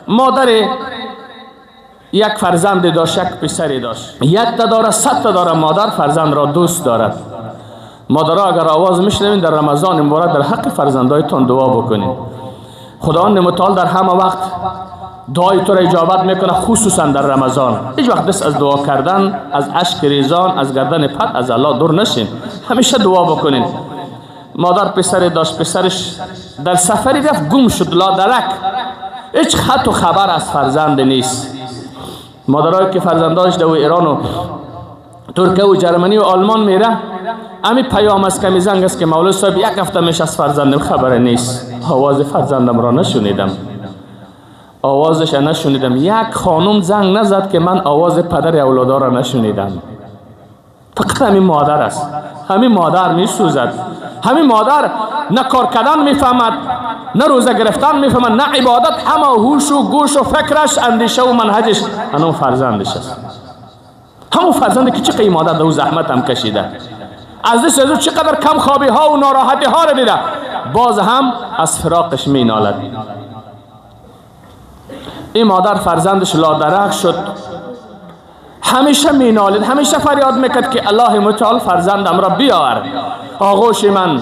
مادر یک فرزند داشت، یک پسری داشت، یک تا داره، 100 تا داره. مادر فرزند را دوست دارد. مادرها اگر آواز میشنوین در رمضان مبارک در حق فرزندایتان دعا بکنین. خداوند متعال در همه وقت دعای تو را اجابت میکنه، خصوصا در رمضان. هیچ وقت دست از دعا کردن، از اشک ریزان، از گردن پد از الله دور نشین، همیشه دعا بکنین. مادر پسری داشت، پسرش در سفری رفت گم شد، لادرک، هیچ خط و خبر از فرزند نیست. مادرایی که فرزنداش در ایران و ترکیه و جرمنی و آلمان میره، امی پیام است که می زنگ است که مولوی صاحب یک هفته میشه از فرزندم خبر نیست، آواز فرزندم را نشنیدم، آوازش نشنیدم. یک خانم زنگ نزد که من آواز پدر اولادا را نشنیدم. فقط همین مادر است، همین مادر میسوزد، همین مادر نه کار کردن میفهمد، نه روزه گرفتن میفهمد، نه عبادت، همه هوش و گوش و فکرش، اندیشه و منهجش همون فرزندش است. همون فرزندی که چقدر مادر در او زحمت هم کشیده، از دست از او چقدر کم خوابی ها و ناراحتی ها را دیده، باز هم از فراقش مینالد. این مادر فرزندش لادرک شد، همیشه مینالید، همیشه فریاد میکرد که الله متعال فرزندم را بیاور، آغوش من،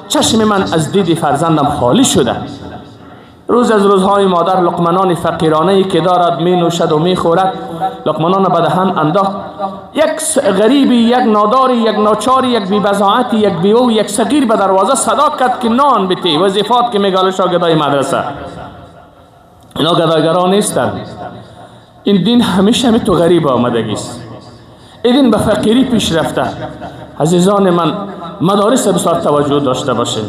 چشم من از دید فرزندم خالی شده. روز از روزهای مادر لقمنان فقیرانه ای که دارد می نوشد و می خورد، لقمنان به دهن انداخت. یک غریبی، یک ناداری، یک ناچاری، یک بی‌بضاعتی، یک بیوه و یک صغیر به دروازه صدا کرد که نان بتی، وظیفات که میگال شاگردای مدرسه. اینا گداگران نیستند. این دین همیشه همی تو غریب آمدگی است. این دین به فقیری پیش رفته. عزیزان من، مدارس بسیار توجه داشته باشین.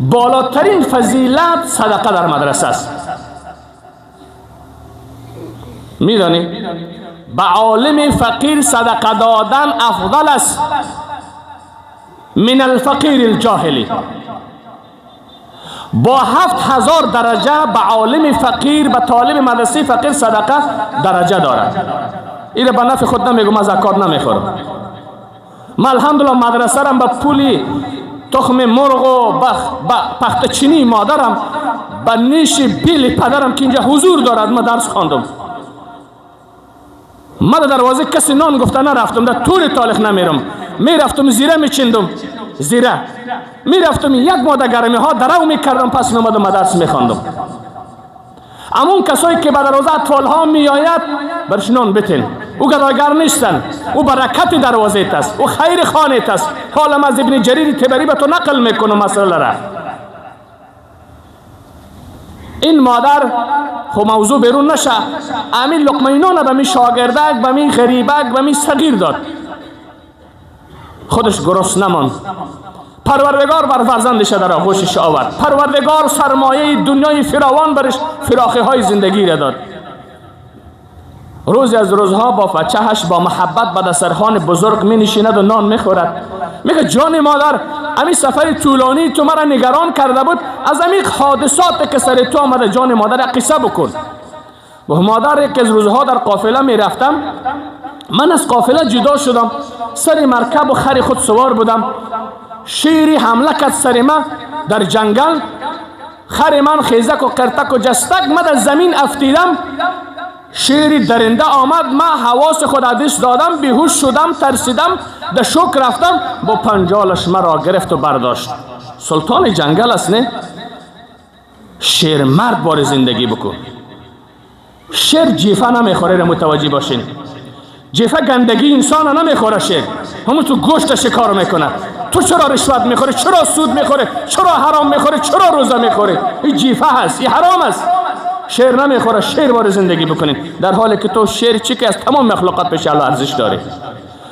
بالاترین فضیلت صدقه در مدرسه است. میدانی به عالم فقیر صدقه دادن افضل است من الفقیر الجاهلی. با 7000 درجه به عالم فقیر، به طالب مدرسه فقیر صدقه درجه دارد. اینو به نفع خود نمیگم، از زکات نمیخورم. من الحمدلله مدرسه رم به پولی تخم مرغ و پخت چینی مادرم، به نیش بیل پدرم که اینجا حضور دارد، من درس خواندم. من در دروازه کسی نان گفته نرفتم، در طول تاریخ نمیرم. میرفتم زیره میچیندم، زیره میرفتم یک ماه گرمی ها درو میکردم، پس میامدم درس میخواندم. اما کسایی که به دروازه اطفال ها میآید برش نان بتین، او گداگر نیستن، او برکت دروازه است، او خیر خانه است. حالا از ابن جریر طبری به تو نقل میکنم مسئله را. این مادر خب موضوع بیرون نشه، امین لقمه نان به می شاگردک، به می غریبک، به می صغیر داد، خودش گرسنه نماند. پروردگار بر فرزندش در آغوشش آورد. پروردگار سرمایه دنیای فراوان برش فراخی های زندگی را داد. روزی از روزها با بچه‌اش با محبت به دسترخوان بزرگ می نشیند و نان می خورد. میگه جان مادر، امی سفر طولانی تو مرا نگران کرده بود، از امی حادثات که سر تو آمده جان مادر قصه بکن. با مادر یک از روزها در قافله می رفتم، من از قافله جدا شدم، سر مرکب و خر خود سوار بودم، شیری حمله کرد سر من در جنگل، خر من خیزک و قرتک و جستک، من در زمین افتیدم، شیری درنده آمد، من حواس خود دست دادم، بیهوش شدم، ترسیدم، در شوک رفتم، با پنجالش مرا گرفت و برداشت. سلطان جنگل است نه؟ شیر مرد بار زندگی بکن. شیر جیفه نمیخوره، را متوجه باشین. جیفه گندگی انسان نمیخوره، شیر همون تو گوشت شکار میکنه. تو چرا رشوت میخوری؟ چرا سود میخوری؟ چرا حرام میخوری؟ چرا روزه میخوری؟ این جیفه هست، این حرام است. شیر نمیخوره، شیر بار زندگی بکنین، در حالی که تو شیر چی که از تمام مخلوقات پیش الله ارزش داری.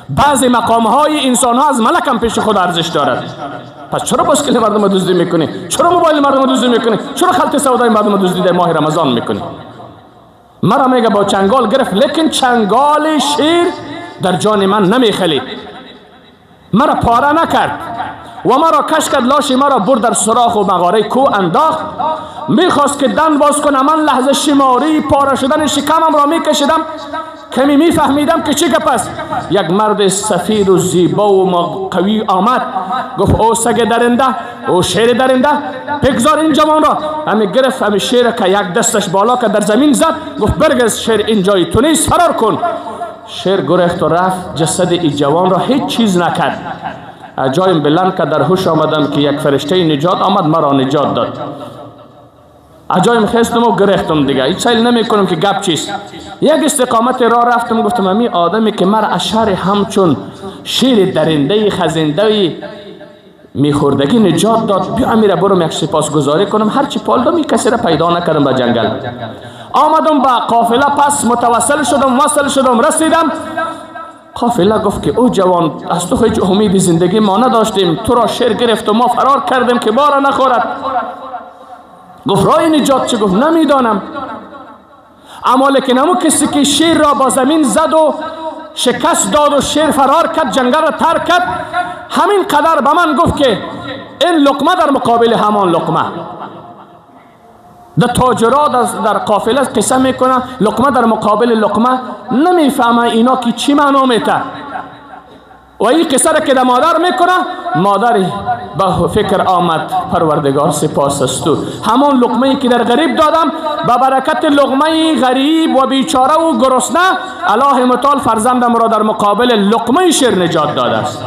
بعضی مقام های انسان ها از ملک هم پیش خود ارزش دارد. پس چرا بسکل مردم دزدی میکنی؟ چرا موبایل مردم دزدی میکنی؟ چرا خلط سودای مردم دزدی در ماه رمضان میکنی؟ مرا میگه با چنگال گرفت، لیکن چنگال شیر در جان من نمیخلید، مرا پاره نکرد و مرا کش کرد، لاش مرا برد در سوراخ و مغاره کو انداخت. میخواست که دن باز کنم، من لحظه شماری پاره شدن شکمم را میکشیدم، کمی میفهمیدم که چی گپ است. یک مرد سفید و زیبا و قوی آمد، گفت او سگ درنده، او شیر درنده، بگذار این جوان را. همی گرفت همی شیر که یک دستش بالا که در زمین زد، گفت برگز شیر اینجای تو نیست، فرار کن. شیر گریخت و رفت، جسد این جوان را هیچ چیز نکرد. از جایم بلند که در هوش آمدم که یک فرشته نجات آمد مرا نجات داد. از جایم خستم و گرفتم دیگه، هیچ سیل نمی کنم که گپ چیست. یک استقامت را رفتم، گفتم امی آدمی که مرا از شر همچون شیر درنده خزنده میخوردگی نجات داد، بیا امیره برم یک سپاسگزاری کنم. هرچی پالدم کسی را پیدا نکردم به جنگل. آمدم با قافله، پس متوسل شدم، وصل شدم، رسیدم. قافله گفت که او جوان، از تو هیچ امید زندگی ما نداشتیم، تو را شیر گرفت و ما فرار کردیم که ما را نخورد. گفت راه نجات چه؟ گفت نمیدانم، اما لیکن همون کسی که شیر را با زمین زد و شکست داد و شیر فرار کرد، جنگل را ترک کرد، همین قدر به من گفت که این لقمه در مقابل همان لقمه. در تاجرها در قافله قصه میکنه، لقمه در مقابل لقمه، نمیفهمه اینا که چی معنا میته. و این قصه را که در مادر میکنه، مادر به فکر آمد پروردگار سپاس از تو، همان لقمه ای که در غریب دادم، به برکت لقمه غریب و بیچاره و گرسنه، الله متعال فرزندم را در مقابل لقمه شیر نجات داده است.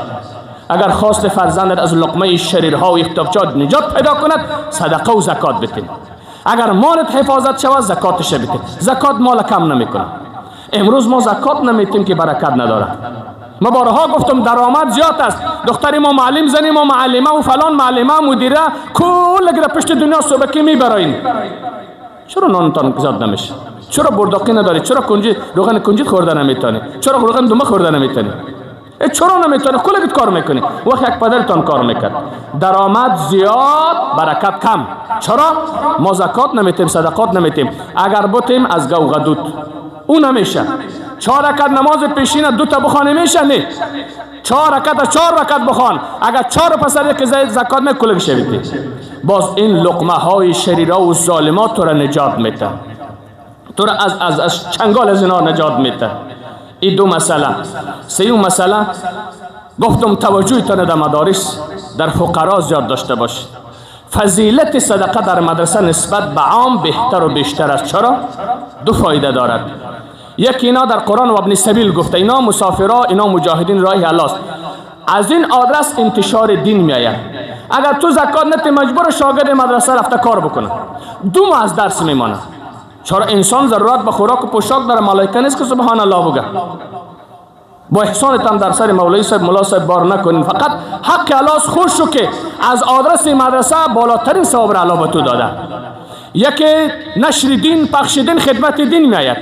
اگر خواست فرزندت از لقمه شریرها و اختفچات نجات پیدا کند، صدقه و زکات بتین. اگر مالت حفاظت شود، زکاتش بتین. زکات مال کم نمیکنه. امروز ما زکات نمیتیم که برکت نداره. ما بارها گفتم درآمد زیاد است، دختر ما معلم، زنی ما معلمه و فلان معلمه مدیره، کل در پشت دنیا صبحکی میبراین. چرا نانتان زیاد نمیشه؟ چرا برداقی نداری؟ چرا کنجی روغن کنجی خورده نمیتونی؟ چرا روغن دومه خورده نمیتونی؟ چرا نمیتونی؟ کلگت کار میکنی. وقت یک پدرتان کار میکرد. درآمد زیاد، برکت کم. چرا؟ ما زکات نمیتیم، صدقات نمیتیم. اگر بتیم از گوغدود او نمیشه. 4 رکعت نماز پیشین 2 تا بخوانه میشه؟ نه. 4 رکعت 4 رکعت بخوان، اگر 4 پسر یک زکات می کلگ شویدی. باز این لقمه های شریرا و ظالمات تو را نجات میده، تو را از چنگال از اینا نجات میده. این دو مسئله. سیوم مسئله گفتم توجهتان در مدارس در فقرا زیاد داشته باشید. فضیلت صدقه در مدرسه نسبت به عام بهتر و بیشتر است. چرا؟ دو فایده دارد. یکی اینا در قرآن و ابن سبیل گفته، اینا مسافرا، اینا مجاهدین راه الله است. از این آدرس انتشار دین میآید. اگر تو زکات نتی، مجبور شاگرد مدرسه رفته کار بکنه، 2 ماه از درس میمانه. چرا؟ انسان ضرورت به خوراک و پوشاک داره، ملائکه نیست که سبحان الله بگه. با احسانتان در سر مولوی صاحب ملا صاحب بار نکنین، فقط حق الله خوش شو که از آدرس مدرسه بالاترین ثواب را الله به تو داده. یکی نشر دین، پخش دین، خدمت دین میآید.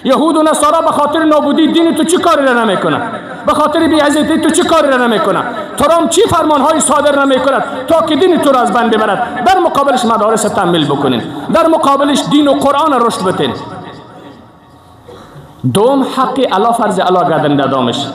یهود و نصارا به خاطر نابودی دین تو چی کاری را نمیکنه؟ به خاطر بی‌عزتی تو چی کاری را نمیکنه؟ ترام چی فرمانهای صادر نمیکند تا که دین تو را از بند ببرد؟ در مقابلش مدارس تحمیل بکنین، در مقابلش دین و قرآن رشد بتین. دوم حق الله، فرض الله گردن دادمش.